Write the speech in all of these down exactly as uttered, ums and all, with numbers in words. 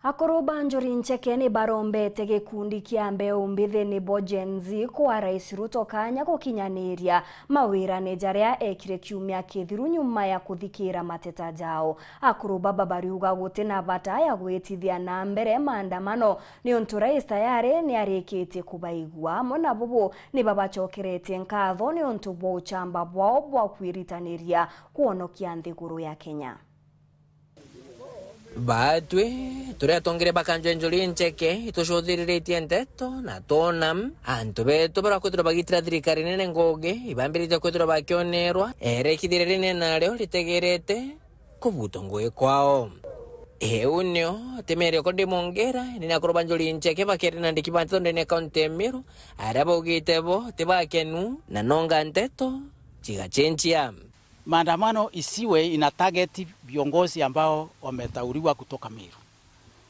Akuru ba Njuri Ncheke ni barombete gikundi kia mbeu mbithi nibo Gen Z kwa Rais Ruto kanya gukinyaniria mawirane jaria ekire kiumia kithiru nyuma ya kuthikira mateta jao. Akuru baba bariuga guti na bata ya gwitithia na mbere maandamano niuntu Rais tayari ni arikitie kubaigua. Amwe na bubu ni babacokeretie nkatho niuntu bwa uchamba bwao bwa kwiritaniria kwonokia nthiguru ya Kenya. Batwi turi atongeria ba Kanjo Njuri Ncheke itucuthiriritie nteto na twona antu betu baria kwithirwa bagitira thirikari nene ngugi ibambiritie kwithirwa bakionerwa erekithire rinene nario ritegerete kubutwa ngugi kwao. Iu nio ti miario ko ndimongera ni akuru ba Njuri Ncheke bakeri na ndiki ba nteto ndene ya kaunti ya Meru aria baugite bo ti bakenu na nonga nteto cigacenjia. Maandamano isiwe ina target viongozi ambao wameteuliwa kutoka Meru.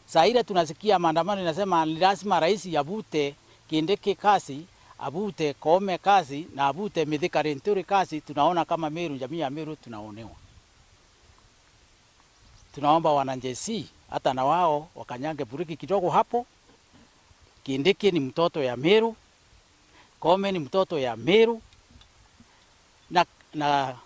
Saa ile tunasikia maandamano inasema ni lazima rais avute Kindiki kazi, avute Koome kazi, na avute Mithika Linturi kazi, tunaona kama Meru, jamii ya Meru tunaonewa. Tunaomba wana Gen Z hata na wao wakanyange bureki kidogo hapo. Kindiki ni mtoto ya Meru, Koome ni mtoto ya Meru, na, na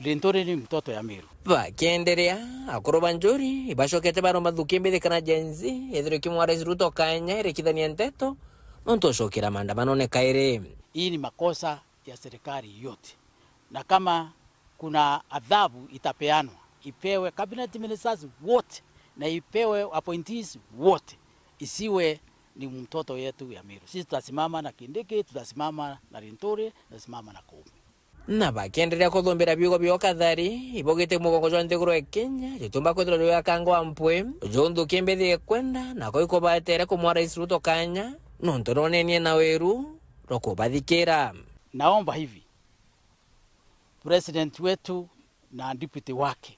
Linturi ni mtoto ya Meru. Bakienderea, akuru ba Njuri ibacokete baromba nthuki mbithi kana Gen Z ethirwe kimwa Rais Ruto kanya irikithania nteto nontu ucokera maandamanone kairi. Hii ni makosa ya serikali yote, na kama kuna adhabu itapeanwa, ipewe cabinet ministers wote na ipewe appointees wote, isiwe ni mtoto yetu ya Meru. Sisi tutasimama na Kindiki, tutasimama na Linturi, tutasimama na Koome. Na bakienderea kuthumbira biugo bio Kathari, ibugite mugongo jwa nthiguru ya Kenya jutumba kwithirwa jwi akangwa mpwi, junthuki mbithi ikwenda, nako ikubatere kumwa Rais Ruto kanya, nontu nonenie na wiru rwa kubathikira. Naomba hivi, President wetu na deputy wake,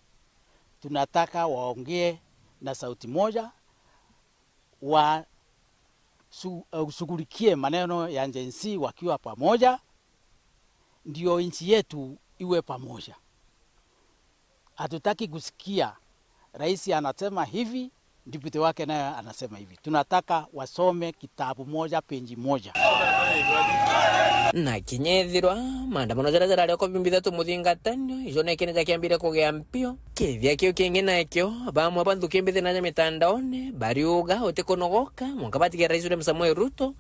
tunataka waongee na sauti moja, wa su-, ushughulikie maneno ya Gen Z wakiwa pamoja, ndio nchi yetu iwe pamoja. Hatutaki kusikia rais anasema hivi, deputy wake naye anasema hivi. Tunataka wasome kitabu moja, page moja. Na kinya ethirwa maandamano jaria jarari o kubimbithia tumuthingatanio, ijo nekene jakiambire kugia mpio. Kithia kiu kingi nakio, bamwe ba nthuki mbithi na ja mitandaone bariuga utikunogoka mwanka batigire Rais William Samoei Ruto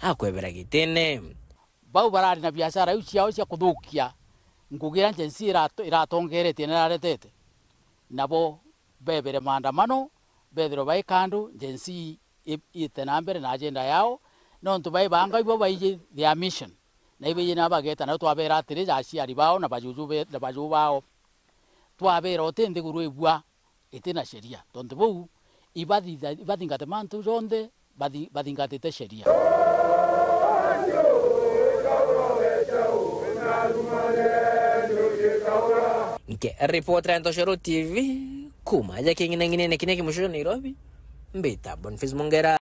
akwebera gitine. Bau barari na biashara iu ciao cia kuthukia ngugi iria Gen Z irato-, iratongeretie na iraretete, nabo bebere maandamano, bethirwe bai kando, Gen Z i-, ite na mbere na agenda yao, nontu baibanga ibo baiji their mission, na ibaiji na bageta, nao twabera atiri, ja aciari bao na bajuju be-, na bajuu bao, twabera uti nthiguru ibua, iti na sheria. Tontu buu, ibathitha-, ibathingate mantu jonthe, bathi-, bathingatite sheria. Nke ripoti ya Ntoshero T V, kuma aja king'inang'inene kinya kimucoco Nairobi, mbita Boniface Mongera.